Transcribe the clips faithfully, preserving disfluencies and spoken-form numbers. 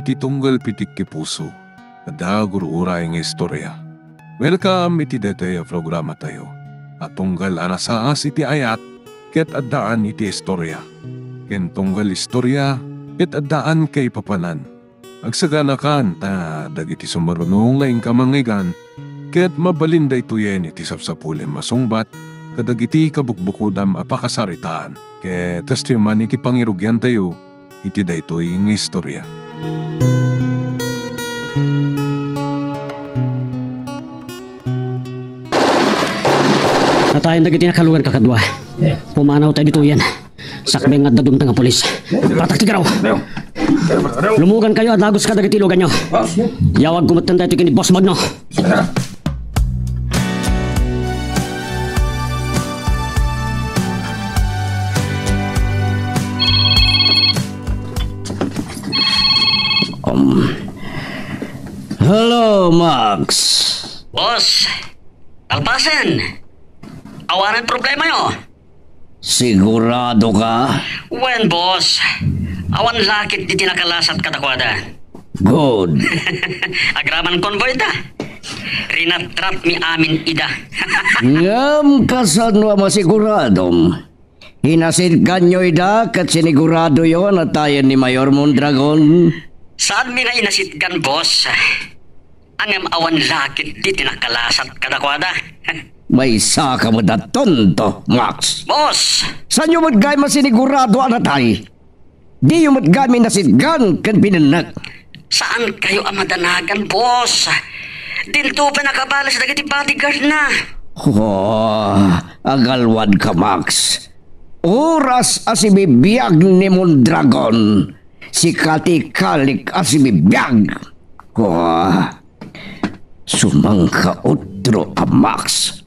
Ti tunggal pitik ti puso, adda gur-uray nga istorya. Welcome iti daytoy a programatayo a tunggal a nasaas iti ayat ket addaan iti istorya, ken tunggal istorya ket addaan kaipapanan. Agsaganakan ta dagiti sumaruno nga inka mangngeggan ket mabalin daytoyen iti sapsapulem a sungbat kadagiti kabukbukodam a pakasaritaan. Ket kastoy man iti pangirugiantayo iti daytoy nga istorya. Natayen dagiti nakalugan, kakadua. Pumanaw tayo ditoyen. Sakbay nga adda dumteng a pulis. Patak ti garaw. Lumugankayo a dagus kadagiti iluganyo. Yawagko metten daytoy ken ni Boss Magno. Um. Hello, Max. Boss, kalpasen. Awanen problemayo. Sigurado ka? Wen, boss. Awan lakit diti nakalasat kadakuada. Good. Agraman convoy da. Rinatrat mi amin ida. Ngem kasano a masiguradom? Inasitganyo ida ket siniguradoyo a natayen ni Mayor Mondragon? Saan mi nga inasitgan, boss. Ngem awan lakit diti nakalasat kadakuada. Maysa ka met a tonto, Max. Boss! Saanyo met gayam a sinigurado a natay? Diyo met gayam inasitgan ken binennek? Saankayo a madanagan, boss. Dinto pay nakabales dagiti bodyguard na. Oh, agalwadka, Max. Oras a sibibiag ni Mondragon, sika ti ikalik a sibibiag. Oh, sumangkautro a Max.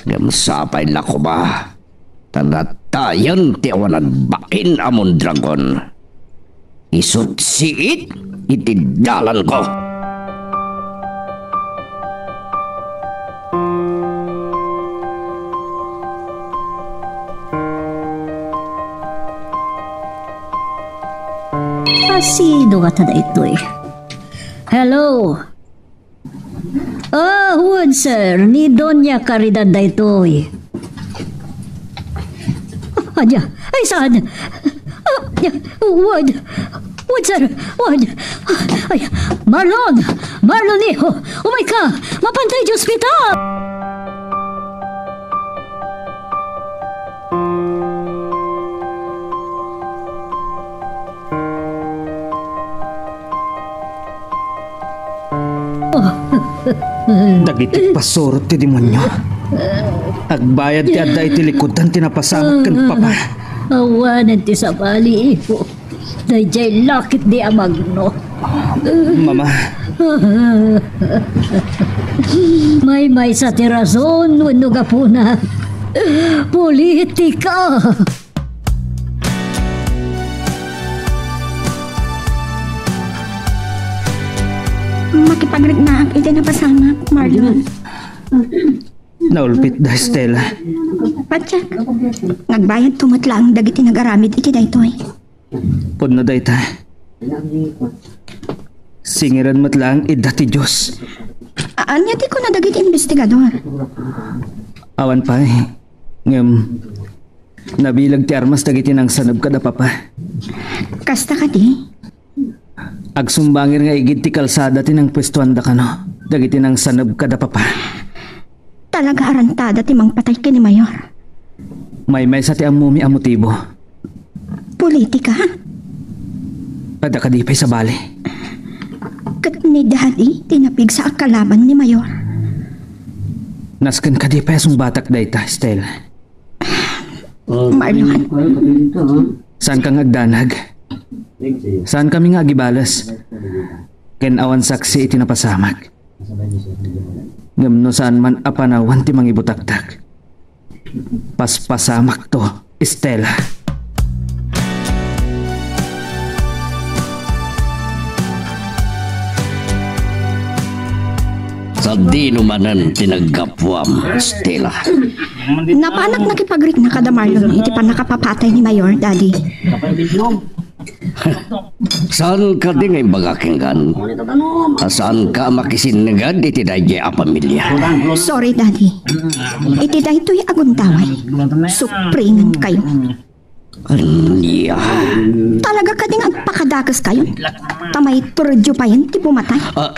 Ngem sapay la koma ta natayen ti awanan bain a Mondragon. Isut siit iti dalanko. Asino ngata daytoy? Hello? Ah, wen, sir. Ni Doña Caridad daytoy. Ania? Ay, saan? Ah, wen. Wen, sir. Wen. Ay, Marlon! Marlon, iho! Umayka! Mapantay ti ospital! Dagiti pasurot ti demonio. Agbayad ti adda iti likudan ti napasamak ken papa. Awanen ti sabali, iho. Daydiay lakit di a Magno. Mama. Maymaysa ti rason wenno gapuna. Politika. Makipagriknaak iti napasamak, Marlon. Naulpit da, Stella. Patiek. Nagbayadto met laeng dagiti nagaramid iti daytoy. Pudno dayta. Singiran met laeng idda ti Dios. A-, ania ti kuna dagiti investigador? Awan pay. Ngem, nabileg ti armas dagiti nangsaneb kada papa. Kasta kadi? Agsumbangir nga igid ti kalsada ti nangpuestuanda kano dagiti nangsaneb kada papa. Talaga a rantada ti mangpatay ken ni Mayor. Maymaysa ti ammomi a motibo. Politika? Adda kadi pay sabali? Ket ni Daddy ti napigsa a kalaban ni Mayor. Nasken kadi pay a sungbatak dayta, Stella? Marlon. Saanka nga agdanag? Saankami nga agibales? Ken awan saksi iti napasamak. Ngem no saan man a panawen ti mangibutaktak, paspasamakto, Stella. Sadino manen ti naggapuam, Stella? Napanak nakipagrikna kada Marlon iti pannakapapatay ni Mayor, Daddy. Saan kadi nga imbaga kenka? A, saanka a makisinneged iti daydiay a pamilia? Sorry, Daddy. Iti daytoy a gundaway, suprinen kayo. Ania? Talaga kadi nga agpakadakeskayo? Ta maituredyo payen ti bumatay? Ah,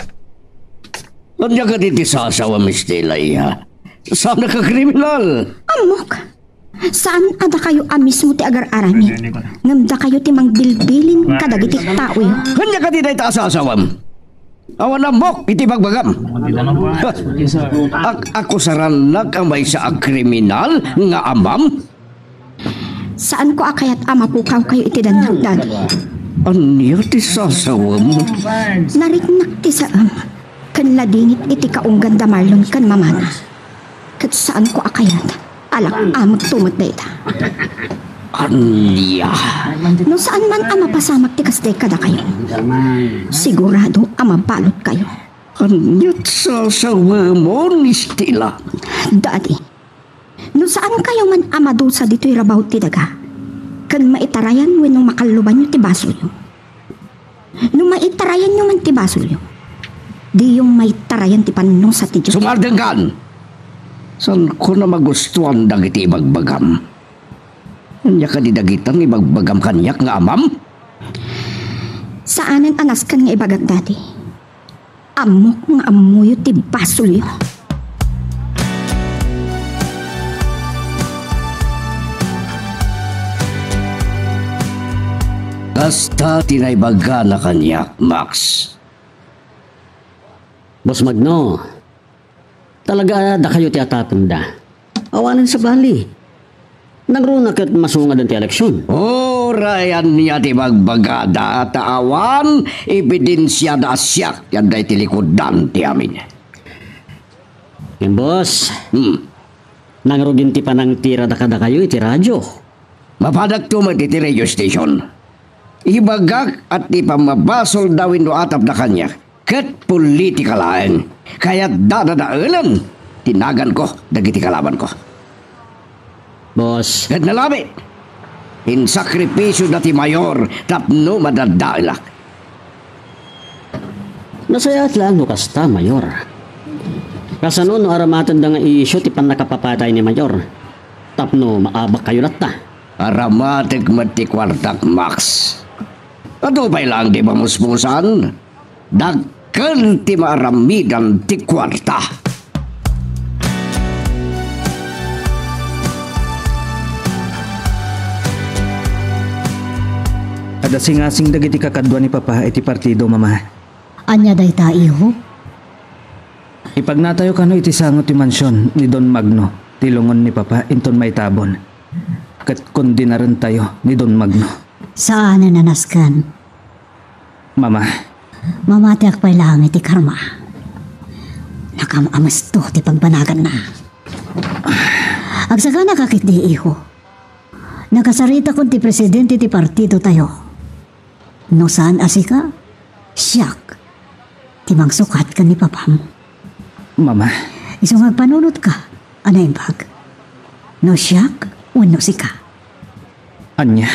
ania kadi ti sasawam, Estela, iha? Saanka kriminal? Ammok. Saan a dakayo a mismo ti agar-aramid, ngem dakayo ti mangbilbilin kadagiti taoyo. Ania kadi dayta a sasawam? Awan ammok iti bagbagam. Ak-, akusarannak a maysa a kriminal nga amam? Saanko a kayat a mapukawkayo iti dannak, Daddy. Ania ti sasawam? Nariknak ti saem, ken ladingit iti kaunggan da Marlon ken mamana. Ket saanko a kayat a lak-amekto met dayta. Ania? No saan man a mapasamak ti kasdiay kadakayo, sigurado a mabalutkayo. Ania ti sasawamon, Estela? Daddy, no saankayo man a madusa ditoy rabaw ti daga, ken maitarayan wenno makallubanyo ti basolyo, no maitarayanyo man ti basolyo, diyo maitarayan ti pannusa ti Dios. Sumardengkan! Saanko a magustuan dagiti ibagbagam. Ania kadi dagita nga ibagbagam kaniak nga amam? Saanen a nasken nga ibagak, Daddy. Ammok nga ammoyo ti basolyo. Kasta ti naibagana kaniak, Max. Boss Magno, talaga a dakayo ti atapenda. Awanen sabali. Nangruna ket masungaden ti eleksion. Uray ania ti bagbagada, ta awan ebidensiada a siak ti adda iti likudan ti amin. Ngem, boss, Hmm. nangrugin ti panangtirada kadakayo iti radio. Mapadakto met iti radio station. Ibagak a ti pammabasolda wenno atapda kaniak ket politika laeng. Kayatda a dadaelen ti naganko dagiti kalabanko. Boss. Ket nalabi, insakripisyoda ti mayor tapno madadaelak. Nasayaat laeng no kasta, Mayor. Kasano no aramatenda nga isyu ti pannakapapatay ni Mayor tapno maabakkayo latta? Aramatek met ti kuartak, Max. Adu pay laeng ti mamusmusan. Dakkel ti maaramidan ti kuarta. Adda singasing dagiti kakadua ni Papa iti partido, Mama. Ania dayta, iho? Ipagnatayo kano iti sango ti mansion ni Don Magno ti lungon ni Papa inton maitabon. Ket kondenarentayo ni Don Magno. Saanen a nasken. Mama. Mamatiak pay laeng iti karma. Nakam-amesto ti pagbanaganna. Agsaganaka ketdi, iho. Nakasaritakon ti presidente ti partidotayo. No saan a sika, siak ti mangsukat ken ni Papam. Mama. Isu nga agpanunotka a naimbag. No siak wenno sika. Ania?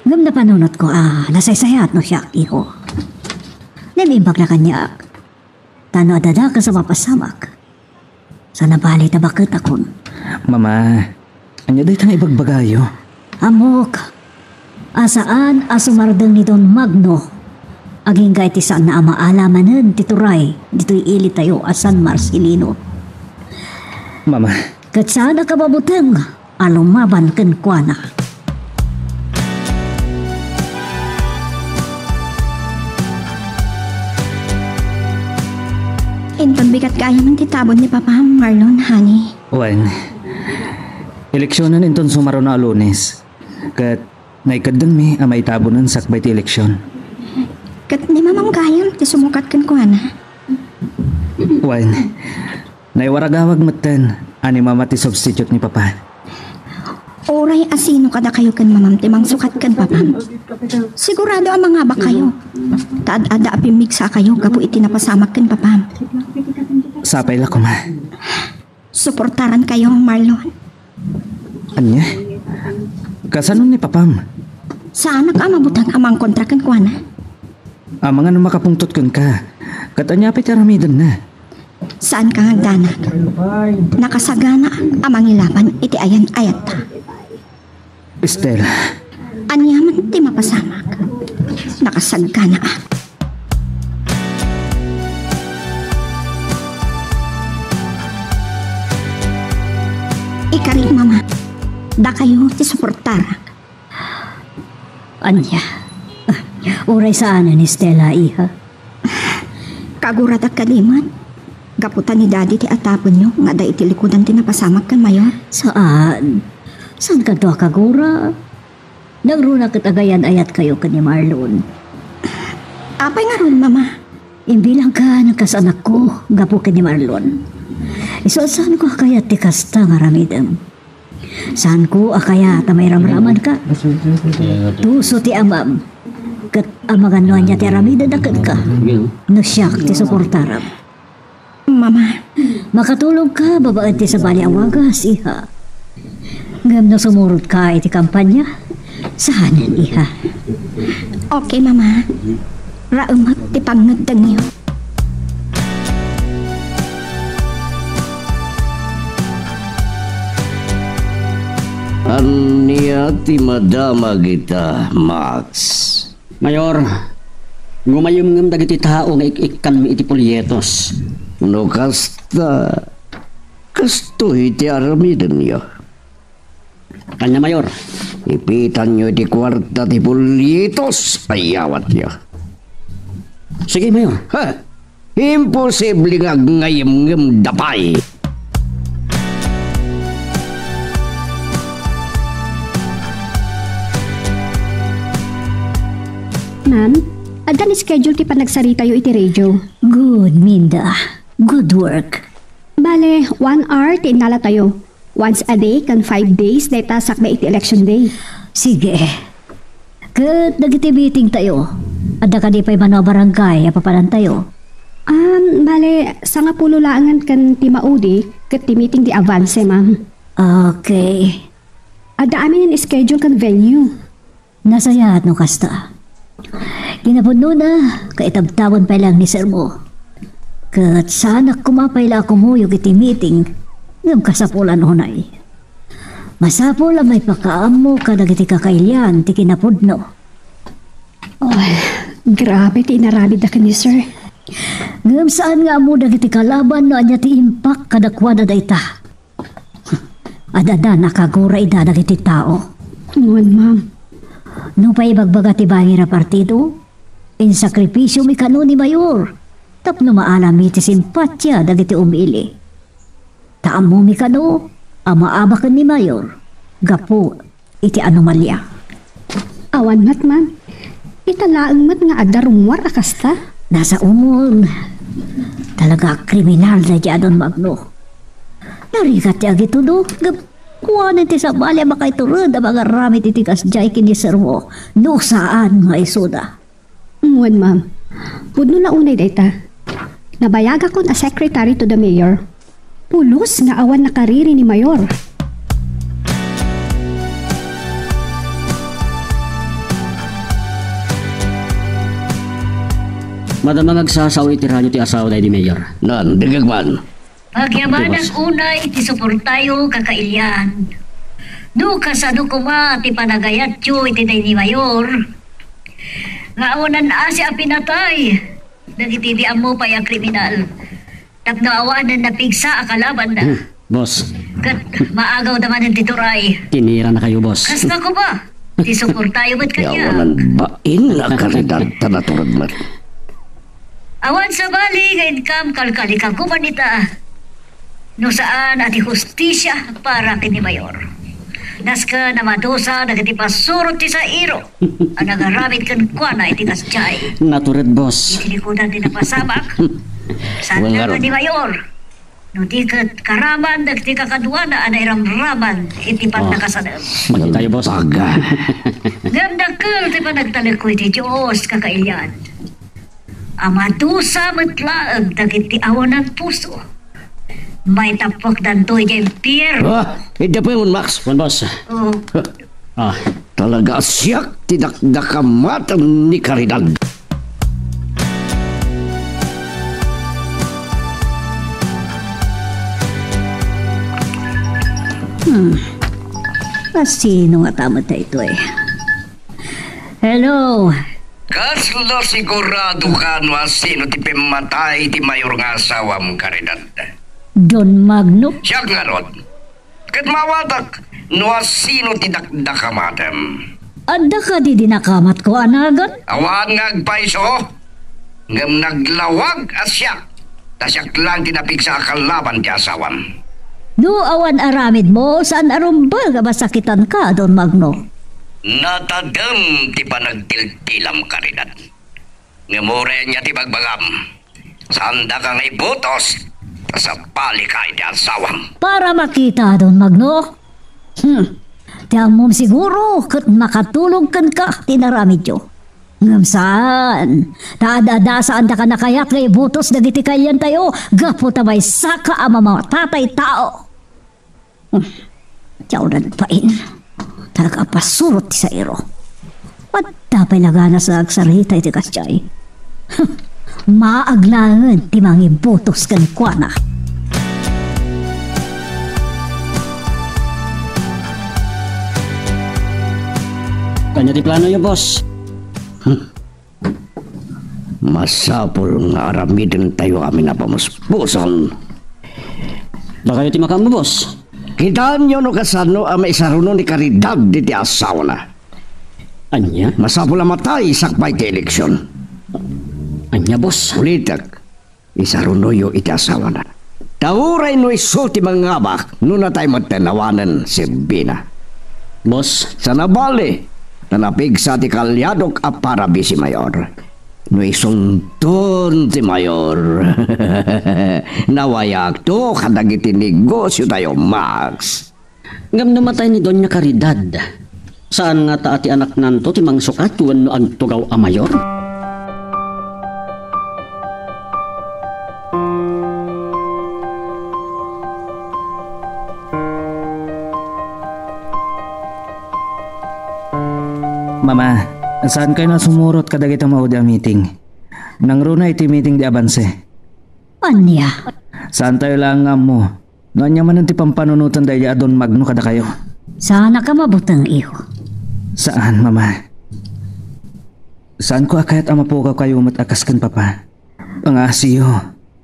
Ngem napanunotko a nasaysayaat no siak, iho. Naimbag la kaniak. Ta no adda dakes a mapasamak, saan a bale ta baketakon. Mama, ania dayta nga ibagbagayo? Ammok a saan a sumardeng ni Don Magno agingga iti saanna a maala manen ti turay ditoy ilitayo a San Marcelino. Mama. Ket saan a kababuteng a lumaban kenkuana. Inton bigat gayam ti tabon ni Papa, Marlon, honey. Wen, eleksionen inton sumaruna a Lunes. Ket naikeddengmi a maitabonen sakbay ti eleksion. Ket ni Mamam gayam ti sumukat kenkuana. Wen, naiwaragawag metten a ni Mama ti substitute ni Papa. Uray a sino kadakayo ken Mamam ti mangsukat ken Papam, sigurado a mangabakkayo. Ta ad-adda a pimmigsakayo gapu iti napasamak ken Papam. Sapay la koma. Suportarankayo, Marlon. Ania? Kasano ni Papam? Saanak a mabuteng a mangkontra kenkuana. Amangan no makapungtot kenka. Ket ania pay ti aramidenna? Saanka nga agdanag. Nakasaganaak a mangilaban iti ayan-ayatta. Estela. Ania man ti mapasamak? Nakasaganaak. Ikarik, Mama. Dakayo ti suportarak. Ania? Uray saanen, Estela, iha? Kaguradak kadi met. Gapu ta ni Daddy ti atapenyo nga adda iti likudan ti napasamak ken Mayor. Saan? Saan kanto a kagura? Nangruna ket agayan-ayatkayo ken ni Marlon. Apay ngarud, Mama? Imbilangkan kas anakko gapu ken ni Marlon. Isu a saanko a kayat ti kasta nga aramidem. Saanko a kayat a mairamramanka. Tuso ti amam. Ket amangan no ania ti aramidenda kenka. No siak ti suportaram. Mama. Makatulogka babaen ti sabali a wagas, iha. Ngem no sumurotka iti kampanya, saanen, iha. Okay, Mama. Raemek ti pangngeddengyo. Ania ti madamag ita, Max? Mayor, ngumayem ngem dagiti tao nga ik-ikkanmi iti polyetos. No kasta, kastoy ti aramidenyo. Ania, Mayor? Ipitanyo iti kuarta ti polyetos a iyawatyo. Sige, Mayor. Ha? Imposible nga agngaymngemda pay. Ma'am, adda ni schedule ti panagsaritayo iti radio. Good, Minda. Good work. Bale, one hour ti innalatayo. Once a day ken five days dayta sakbay iti election day. Sige. Ket dagiti meeting tayo, adda kadi pay mano a barangay a papanantayo? Um, bale, sangapulo laengen ken ti maudi ket ti meeting di avance, ma'am. Okay. Adda amin schedule ken venue. Nasayaat no kasta. Kinapudnona, kaitabtawen pay laeng ni sermo. Ket saanak koma pay la a kumuyog iti meeting, ngem kasapulan unay. Masapul a maipakaammo kadagiti kakailian ti kinapudno. Oy, grabe ti inaramidda ken ni sir. Ngem saan nga ammo dagiti kalaban no ania ti impak kadakuada dayta. Ad-addan a kagura ida dagiti tao. Wen, ma'am. Nupay ibagbaga ti bangir a partido, insakripisiomi kano ni Mayor tapno maalami ti simpatia dagiti umili. Ta ammomi kano a maabaken ni Mayor gapu iti anomalia. Awan met, ma'am. Ita laeng met nga adda rummuar a kasta. Nasa umon. Talaga a kriminal daydi a Don Magno. Narigat ti agitudo, ngem kuanen ti sabali a makaitured a mangaramid iti kasdiay ken ni sermo no saan nga isuda. Wen, ma'am. Pudno la unay dayta. Nabayagakon a secretary to the mayor. Pulos nga awan nakariri ni Mayor. Madama nga agsasao iti radio ti asawa daydi mayor. Nan, dengngeg man. Pagyamanak unay ti suportayo, kakailian. No kasano koma ti panagayatyo iti daydi mayor, nga awanan asi a pinatay dagiti di ammo pay a kriminal tapno awanen napigsa a kalabanna. Hmm, boss. Ket maagawda manen ti turay. Tinira na kayo, boss. Kasta koma ti suportayo met kaniak. Awanan bain a karidad ta natured met. Awan sabali nga inkam kalkalikakuman ita. No saan a ti hustisia para ken ni Mayor. Nasken a madusa dagiti pasurot ti sairo a nagaramid kenkuana iti kasdiay. Natured, boss. Iti likudan ti napasamak. Saan nga ni Mayor? No di ket karaman dagiti kakaduana a nairamraman iti pannakasadem. Makitayo, boss. Baga. Ngem dakkel ti panagtalekko iti Dios, kakailian. A madusa met laeng dagiti awanan puso. Maitappekdanto idiay impierno. Ah, idda pay, Max. Wen, boss. Oh. Ah. Talaga a siak ti dakdakamaten ni Caridad. Hmm. Asino nga tama daytoy? Hello? Kasla sigurado ka no asino ti pimmatay ti mayor nga asawam, Caridad? Don Magno? Siak ngarud. Ket maawatak no asino ti dakdakamatem. Adda kadi dinakamatko a nagan? Awan nga agpayso, ngem naglawag a siak, ta siak lang ti napigsa a kalaban ti asawam. No awan aramidmo, saan a rumbeng a masakitanka, Don Magno? Natadem ti panagtiltilam, Caridad. Ngem uray ania ti bagbagam, saandaka nga ibutos, ta sabali ka iti asawam. Para makita, Don Magno? Hmm. Ti ammom siguro ket makatulog kenka ti inaramidyo. Ngem saan, ta ad-adda saandaka nakayat nga ibutos dagiti kaliantayo gapu ta maysaka a mamamatay tao. Hmm. Diawlan pain. Talaga a pasurot ti sairo. Adda pay laganas nga agsarita iti kasdiay. Maagnaen ti mangibutos kenkuana. Ania ti planoyo, boss? Hmm. Masapul nga aramidentayo amin a pamuspusan. Dakayo ti makaammo, boss. Kitaenyo no kasano a maisaruno ni Caridad iti asawana. Ania? Masapul a matay sakbay ti eleksyon. Ania, boss? Ulitek, isarunoyo iti asawana. Ta uray no isu ti mangngabak, no natay metten awanen serbina. Boss? Saan a bali, ta napigsa ti kaliadok a para bisi mayor. No isunton ti mayor, nawayakto kadagiti negosiotayo, Max. Ngem no matay ni Doña Caridad, saan ngata a ti anaknanto ti mangsukat wenno agtugaw a mayor? Mama, saankayo a sumurot kadagiti maudi a meeting? Nangruna iti meeting di abanse. Ania? Saantayo laeng nga ammo no ania manen ti pampanunoten daydi a Don Magno kadakayo. Saanaka mabuteng, iho. Saan, Mama. Saanko a kayat a mapugawkayo met a kas ken Papa. Pangasiyo.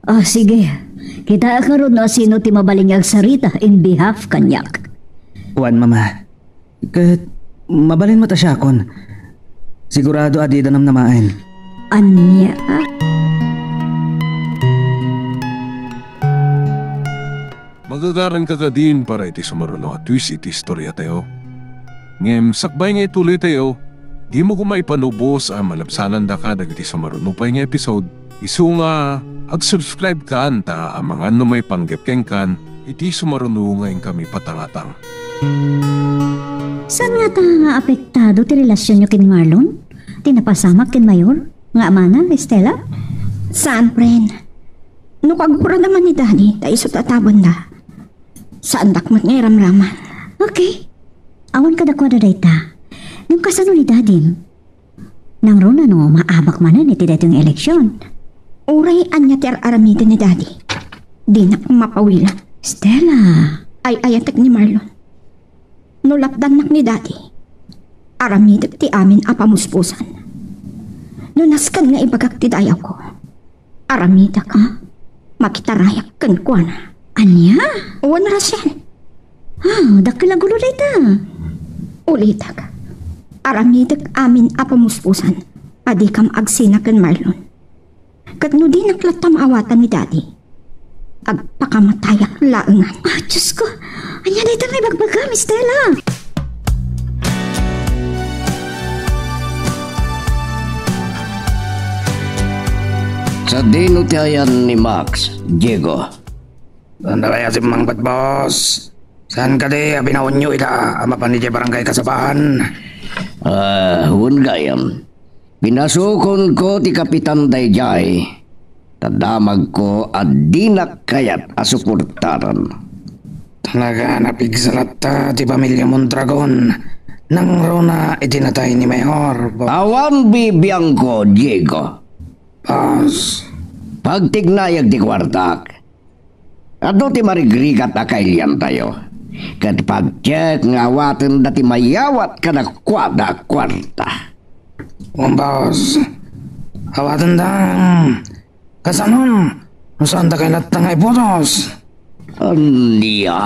Ah, sige. Kitaek ngarud no asino ti mabalin nga agsarita in behalf kaniak. Wen, Mama. Ket mabalin met a siakon. Sigurado a dida namnamaen. Ania? Magagaran ka kadin para iti sumaruno a twist iti istoriatayo. Ngem sakbay nga ituloytayo, dimo koma ipanubos a malabsanandaka dagiti sumaruno pay nga episode. Isu nga, ag-subscribe kan ta amangan no maipanggep kenkan iti sumaruno nga inkami patangatang. Saan ngata nga apektado ti relasionyo ken Marlon? Ti napasamak ken Mayor? Nga amana, Estela? Saan, friend. No kagurada man ni Daddy, ta isu ti atabenda. Saandak met nga iramraman. Okay. Awan kadakuada dayta. Ngem kasano ni Dadim? Nangruna no maabak manen iti daytoy nga eleksyon. Uray ania ti ar-aramiden ni Daddy, dinak mapawilan. Stella! Ay-ayatek ni Marlon. No lapdannak ni Daddy, aramidek ti amin a pamuspusan. No nasken nga ibagak ti dayawko, aramidek a makitarayak kenkuana. Ania? Wen, Rachel. Ah, dakkel a gulo dayta. Ulitek, aramidek amin a pamuspusan a dikam agsina ken Marlon. Ket no dinak latta maawatan ni Daddy, agpakamatayak laengan. Ah, Diyos ko! Ania dayta nga ibagbagam, Stella? Sadino ti ayan ni Max, Diego? Saan da kaya simmangpet, boss? Saan kadi a binaonyo ida a mapan idiay barangay Kasabahan? Ah, wen gayam. Pinasukonko ti kapitan daydiay. Ta damagko a dinak kayat a suportaren. Talaga, napigsa latta ti pamilya Mondragon. Nangruna iti natay ni Mayor, boss. Awan bibiangko, Diego. Boss. Pagtignayag ti kuartak. Adu ti marigrigat a kailiantayo. Ket patiek nga awaten dati mayawat kadakuada a kuarta. Wen, boss. Awaten da. Kasano? No saan da kay latta nga iputos? Ania?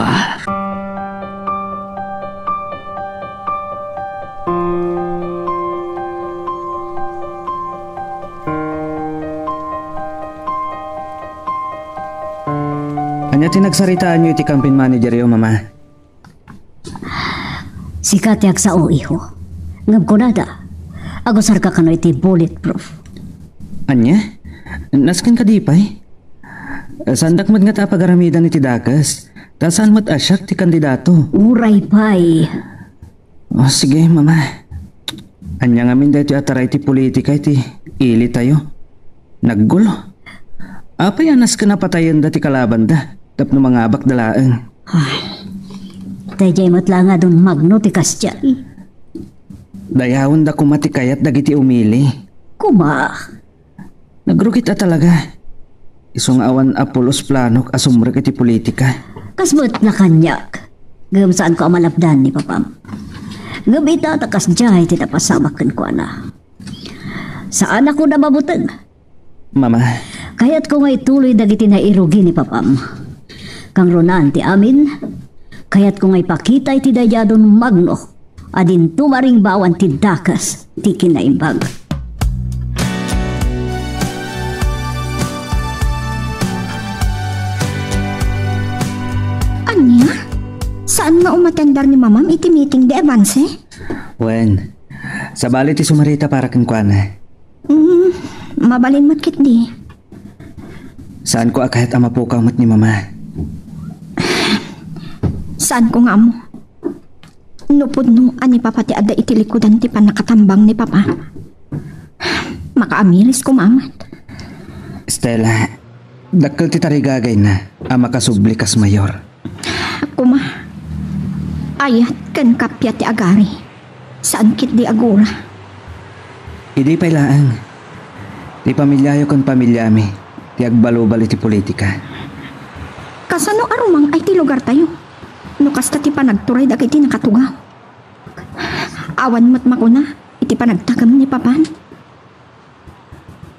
Ania ti nagsaritaanyo iti campaign manageryo, Mama? Sika ti agsao, iho. Ngem kunada, agusarka kano iti bulletproof. Ania? Nasken kadi pay? Saandak met ngata a pagaramidan iti dakes, ta saan met a siak ti kandidato. Uray pay. Oh, sige, Mama. Ania ngamin daytoy a taray ti politika iti ilitayo? Naggulo. Apay a nasken a patayenda ti kalabanda tapno mangabakda laeng? Ay, daydiay met la nga Don Magno ti kasdiay. Dayawenda koma ti kayat dagiti umili. Koma. Nagrugit a talaga. Isu nga awan a pulos planok a sumrek iti politika. Kas met la kaniak. Ngem saanko a malapdan ni papam. Ngem ita ta kasdiay ti napasamak kenkuana. Saanak a mabuteng. Mama. Kayatko nga ituloy dagiti nairugi ni papam. Kangrunaan ti amin, kayatko nga ipakita iti daydiay a Don Magno a dinto maringbawan ti dakes ti kinaimbag. Ania? Saan nga umatender ni mamam iti meeting di Avance? Wen, sabali ti sumarita para kenkuana. Mm, mabalin met ketdi. Saanko a kayat a mapukaw met ni Mama. Saanko nga ammo. No pudno a ni Papa ti adda iti likudan ti pannakatambang ni Papa, makaamiris koma met. Stella, dakkel ti tarigagayna a makasubli kas mayor. Koma, ayat ken kappia ti agari. Saan ketdi a gura. Idi pay laeng, ti pamiliayo ken pamiliami ti agbalubal iti politika. Kasano a rumang-ay ti lugartayo no kasta ti panagturay dagiti nakatugaw? Awan met makuna iti panagtakem ni Papan.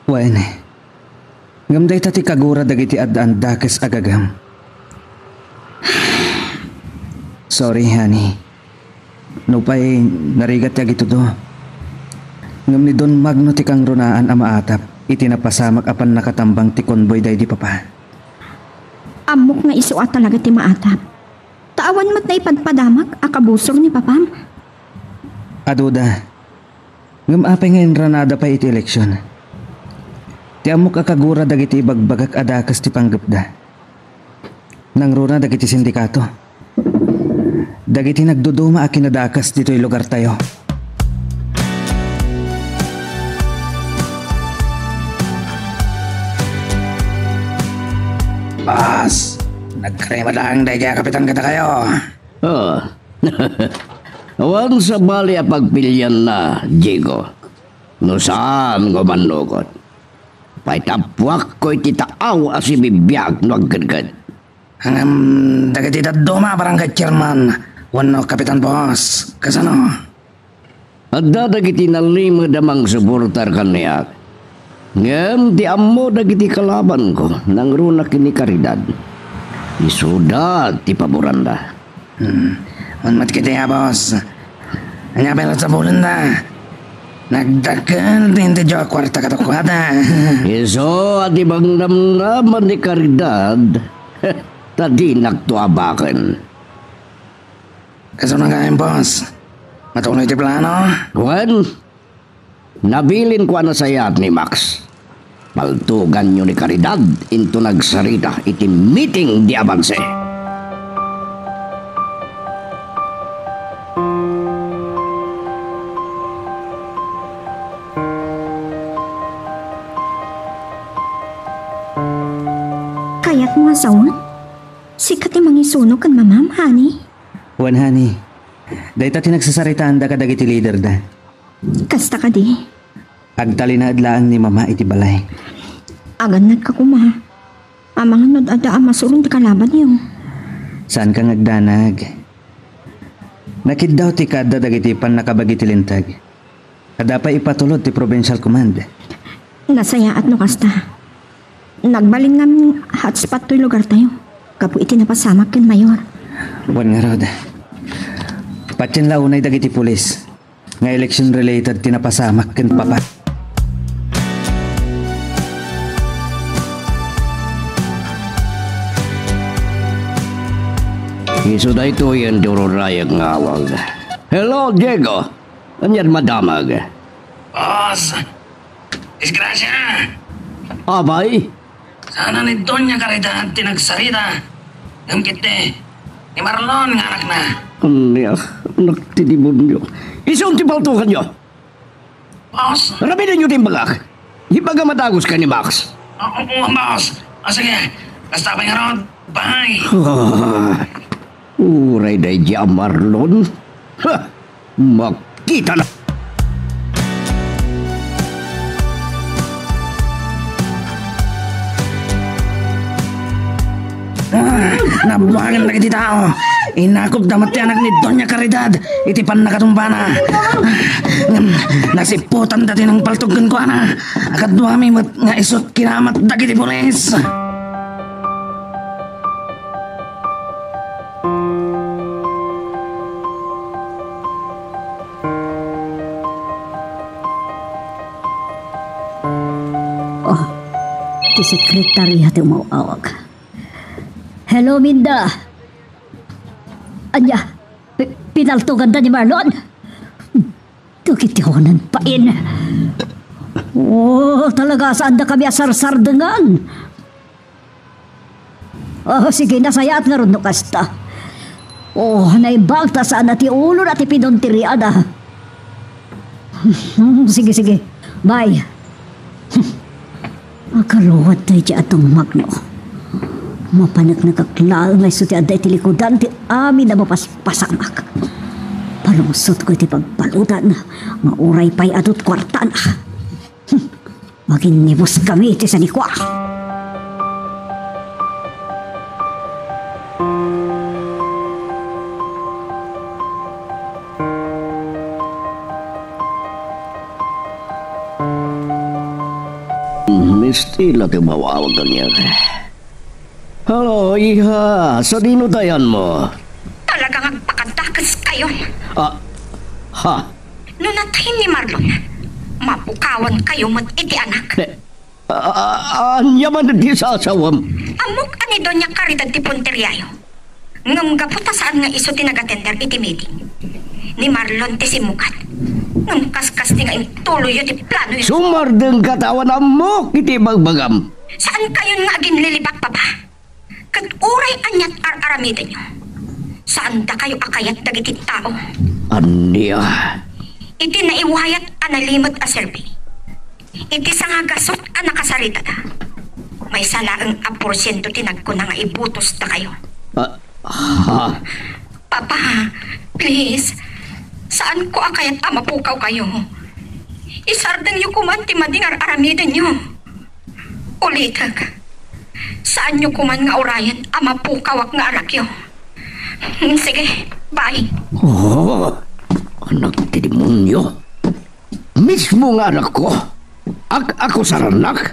Wen, ngem dayta ti kagura dagiti addaan dakes a gagem. Sorry, honey. Nupay narigat ti agitudo. Ngem ni Don Magno ti kangrunaan a maatap iti napasamak a pannakatambang ti convoy daydi Papa. Ammok nga isu a talaga ti maatap. Ta awan met naipadpadamak a kabusor ni Papam. Aduda. Ngem apay nga inranada pay iti eleksion? Ti ammok a kagura dagiti ibagbagak a dakes ti panggepda. Nangruna dagiti sindikato. Dagiti nagduduma a kinadakes ditoy lugartayo. Boss, nagkrema laeng daydiay a kapitan kadakayo. Ah. Awan sabali a pagpilianna, Diego. No saan nga umannugot. Paitappuakko iti taaw a sibibiag no agkedked. Ngem dagiti dadduma a barangay chairman wenno kapitan boss, kasano? Adda dagiti nalimed a mangsuportar kaniak. Ngem ti ammo dagiti kalabanko, nangruna ken ni Caridad. Isuda ti paboranda. Hmm. Wen met ketdi a boss. Ania pay la sabulenda? Nagdakkel ti intidio a kuarta kadakuada. Isu a ti pangnamnama ni Caridad, ta dinakto abaken. Kasano ngamin, boss? Matunoy ti plano? Wen, nabilinko a nasayaat ni Max. Paltuganyo ni Caridad inton agsarita iti meeting di Avance. Kayatmo a sawen? Sika ti mangisuno ken mamam, honey? Wen, honey. Dayta ti nagsasaritaanda kadagiti leaderda. Kasta kadi? Agtalinaed laeng ni Mama iti balay. Agannadka koma. Amangan no adda a masuron ti kalabanyo. Saanka nga agdanag. Nakiddaw ti kaadda dagiti pannakabagi ti linteg. Adda pay ipatulod ti provincial command. Nasayaat no kasta. Nagbalin nga hotspot toy lugartayo. Gapu iti napasamak ken Mayor. Wen ngarud. Patien la unay dagiti pulis nga election related ti napasamak ken Papa. Isu daytoyen ti ururayek nga awag. Hello, Diego. Anian madamag? Boss! Disgrasya! Apay? Sana ni Doña Caridad ti nagsarita. Ngem ketdi, ni Marlon nga anakna. Ania, anak ti demonio. Isu ti paltokanyo. Boss? Ramidenyo ti imbagak. Ibaga madagus ka ni Max. Oo, oo, boss. Ah, sige. Kasta pay ngarud. Bye. Ah, uray daydi a Marlon. Ha! Makita na. Ah, nabuangan dagiti tao. Inakupda met ti anak ni Doña Caridad iti pannakatumbana. Ngem nasipputan dati nang paltog kenkuana. Akaduami met nga isut kinamat dagiti pulis. Oh, ti sekretaria ti umaw-awag. Hello, Minda. Ania, pi-, pinaltoganda ni Marlon? Dagiti awanan pain. Oh, talaga, saandakami a sarsardengan. Oh, sige, nasayaat ngarud no kasta. Oh, naimbag ta saan a ti ulona ti pinunteriana. Hmm, sige, sige. Bye. Agaruat daydi a tungmagno. Mapaneknekak laeng nga isu ti adda iti likudan ti amin a mapaspasamak. Palungsotko iti pagbaludan nga uray pay adu ti kuartana. Maginnibuskami iti sanikua. Misti la ti umawawag kaniak. Hello, iha. Sadino ti ayanmo? Talagang agpakadakeskayom. Ah, ha? No natay ni Marlon, mapukawankayo met iti anak. Eh, a-, a-, ania man ti sasawam? Ammok a ni Doña Caridad ti punteriayo. Ngem gapu ta saan nga isu ti nagatender iti meeting, ni Marlon ti simmukat. Ngem kaskasdi nga intuloyyo ti planoyo. Sumardengka ta awan ammok iti ibagbagam. Saankayon nga aginlilibak, Papa. Ket uray aniat ar-aramidenyo, saandakayo a kayat dagiti tao. Ania? Iti naiwayat a nalimed a survey, iti sangagasut a nakasaritada, maysa laeng a porsiento ti nagkuna nga ibutosdakayo. Ah, ha? Papa, please, saanko a kayat a mapukawkayo. Isardengyo koman ti madi nga ar-aramidenyo. Ulitek, saanyo koman nga urayen a mapukawak nga anakyo. Hmm, sige, bye. Oh, anak ti demonio. Mismo nga anakko. Ak-, akusarannak?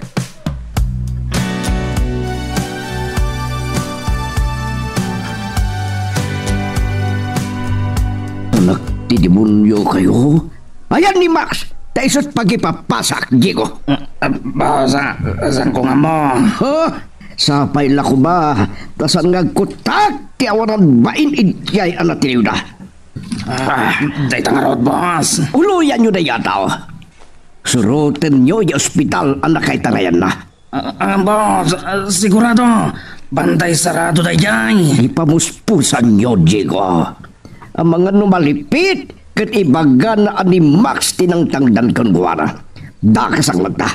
Anak ti demonio kayo. Ayan ni Max, ta isu't pagipapasak, Diego. Ah, ah, boss, ah, saanko nga ammo? Ha? Sapay la koma, ta saan nga agkutak ti awanan bain idiay a natiliwda. Ah, dayta ngarud, boss. Uluyanyo dayta a tao. Surotenyo idiay ospital a nakaitarayanna. Ah, ah, boss, ah, sigurado. Bantay sarado daydiay. Ipamuspusanyo, Diego. Amangan no malipit, ket ibagana a ni Max ti nangtangdan kenkuana. Dakes a latta.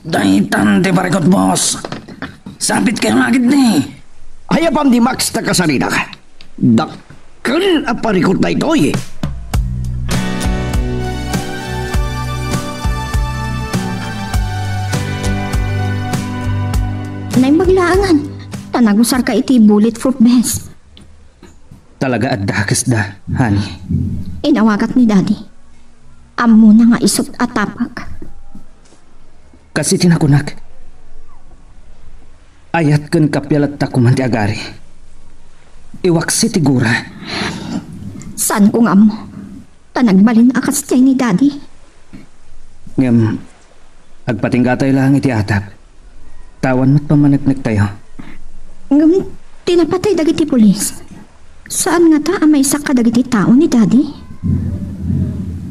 Daytan ti barikut, boss. Sapit kayo nga agidni. Ay, apam ni Max ta kasarinak. Dak-, Dakkel a parikut daytoy. Naimbag laengen, ta nagusarka iti bulletproof vest. Talaga a dakesda, honey. Inawagak ni Daddy. Ammona nga isut' a tapek. Kas iti nakunak, ayat ken kapial latta koman ti agari. Iwaksi ti gura. Saanko nga ammo, ta nagbalin a kasdiay ni Daddy. Ngem, agpatinggatay laeng iti atap. Ta awan met pammaneknektayo. Ngem, ti napatay dagiti pulis, saan ngata a maysa kadagiti tao ni Daddy?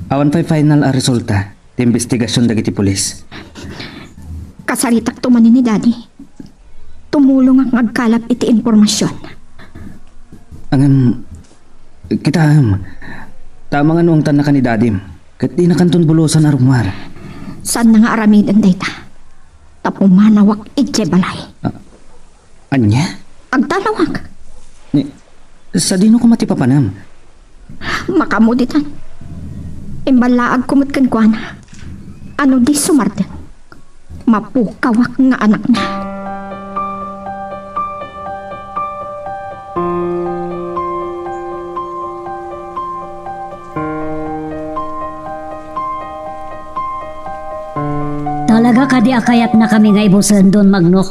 Awan pay final a resulta ti imbestigasion dagiti pulis. Kasaritakto manen ni Daddy. Tumulongak nga agkalap iti impormasion. Ngem, kitaem, ta amangan no angtannaka ni Dadim, ket dinakanton bulosan a rummuar. Saanna nga aramiden dayta. Ta pumanawak idiay balay. Ah, ania? Agtalawak. Ni, sadino koma ti papanam? Makaammo ditan. Imballaagko met kenkuana. A no di sumardeng, mapukawak nga anakna. Talaga kadi a kayatnakami nga ibusen, Don Magno?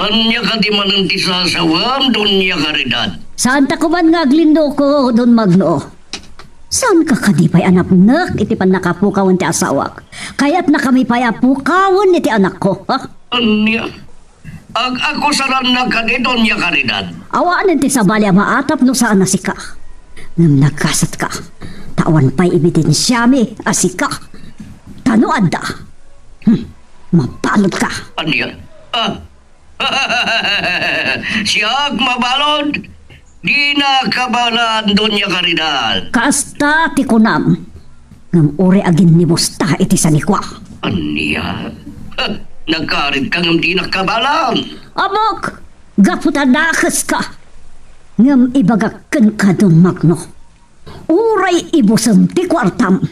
Ania kadi manen ti sasawam, Doña Caridad? Saanta koman nga aglinduko, Don Magno. Saanka kadi pay a napnek iti pannakapukawen ti asawak? Kayatnakami pay a pukawen iti anakko, ha? Ania? Ag-akusarannak kadi, Doña Caridad? Awanen ti sabali a maatap no saan a sika. Ngem nagasatka, ta awan pay ebidensiami a sika. Ta no adda, hmm, mabalotka. Ania? Ah, Siak mabalud? Dina kabaelan, Doña Caridad. Kasta ti kunam. Ngem uray aginnibusta iti sanikua. Ania? Ha, nagkaritka ngem dina kabaelan. Ammok, gapu ta nakeska. Ngem ibagak kenka, Don Magno. Uray ibusem ti kuartam.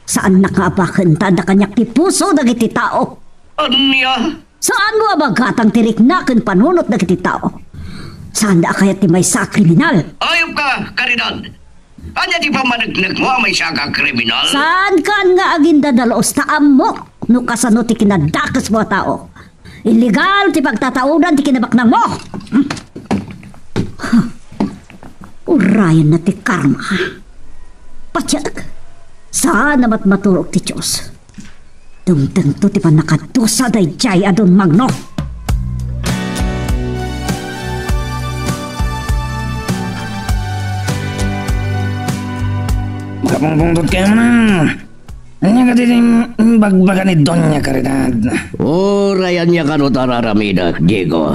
Saannak nga abaken ta adda kaniak ti puso dagiti tao. Ania? Saanmo a bagatang ti rikna ken panunot dagiti tao? Saanda a kayat ti maysa a kriminal. Ayupka, Caridad! Ania ti pammaneknekmo a maysa a kriminal? Saankan nga agindadalus ta ammok no kasano ti kinadakesmo a tao. Illegal ti pagtataudan ti kinabaknangmo. Urayenna ti karma. Patiek, saan a matmaturog ti Dios. Dumtengto ti pannakadusa daydiay a Don Magno. Makapungpungtot kayo na. Ania kadi ti imbagbaga ni Doña Caridad? Uray ania kano ti ar-aramidek, Diego.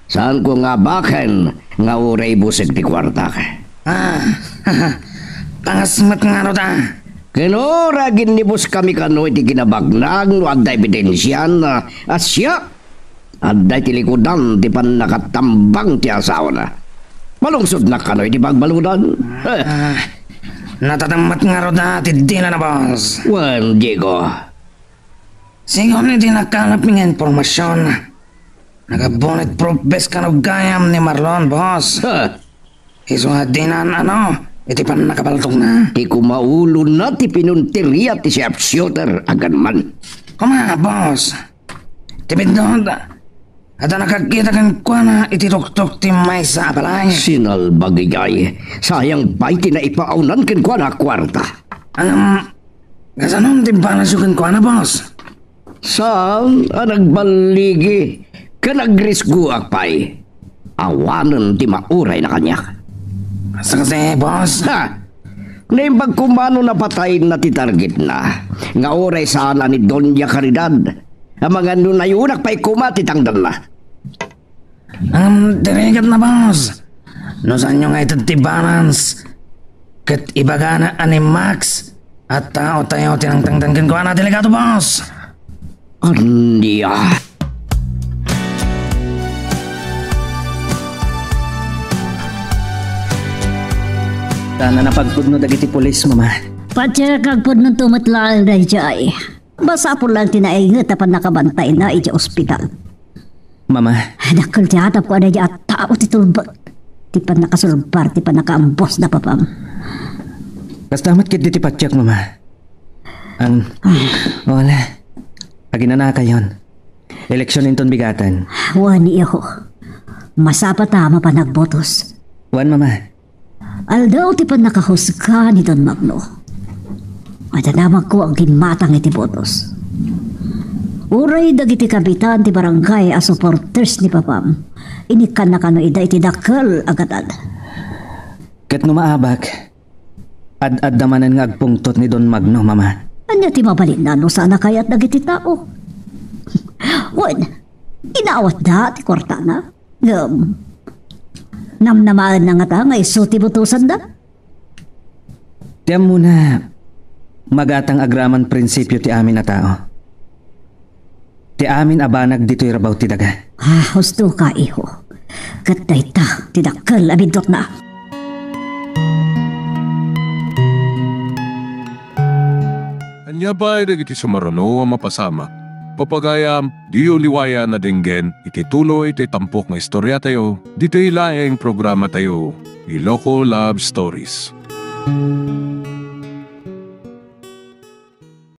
Saanko nga abaken nga uray ibusek ti kuartak. Ah, pangas met ngarud a. Ken uray aginnibus kami kano iti kinabaknang no adda ebidensian a siak adda iti likudan ti pannakatambang ti asawana. Malungsodnak kano iti pagbaludan. Ah, natatemmet ngarud a ti dina na, boss. Wen, Diego. Sigun iti nakalapmi nga impormasion, nagabunit proof bes kano gayam ni Marlon, boss. Ha? Isu nga dinan, ano, iti pannakabaltogna. Ti kumaulona ti pinunteria ti sharpshooter, aganman. Kuma, boss. Ti biddut, adda nakakita kenkuana iti tuktok ti maysa a balay. Sinalbag idiay. Sayang pay ti naipaawnan kenkuana a kuarta. Ngem, kasano ti balasyo kenkuana, boss? Saan a nagballigi ken agrisgoak pay. Awanen ti maurayna kaniak. Kasta kasi, boss. Ha! Naimbag koma no napatayna ti targetna, nga uray saan a ni Doña Caridad. Amangan no nayunak pay koma ti tangdanna. Ngem ti rigatna, boss. No saanyo nga ited ti balance, ket ibagana a ni Max a taotayo ti nangtangtang kenkuana, delikado, boss. Ania? Sana napagpudno dagiti pulis, Mama. Patsekak pudno to met laeng daydiay. Masapul lang ti nainget a pannakabantayna idiay ospital. Mama. Dakkel ti atapko a daydiay a tao ti tulbek. Ti pannakasulbar, ti pannakaambos da papam. Kasta met ketdi ti patiek, Mama. Ang, wala. Aginanakayon. Eleksyon inton bigaten. Wen, iho. Masapata a mapan agbotos. Wen, Mama. Aldaw ti pannakahusga ni Don Magno. Adda damagko a gimmatang iti botos. Uray dagiti kapitan ti barangay a supporters ni papam, inikkanna kano ida iti dakkel a gatad. Ket no maabak, ad-adda manen nga agpungtot ni Don Magno, Mama. Ania ti mabalinna no saan a kayat dagiti tao? Wen, inawatda ti kuartana. Ngem, namnamaenna ngata nga isu ti butosanda? Ti ammona, magatang agraman prinsipio ti amin a tao. Ti amin a banag ditoy rabaw ti daga. Ah, husto ka, iho. Ket dayta ti dakkel a biddutna. Ania pay dagiti sumaruno a mapasamak? Papagayam, diyo liwayan a denggen iti tuloy ti tampok nga istoriatayo, ditoy laeng programatayo, Iloko Love Stories.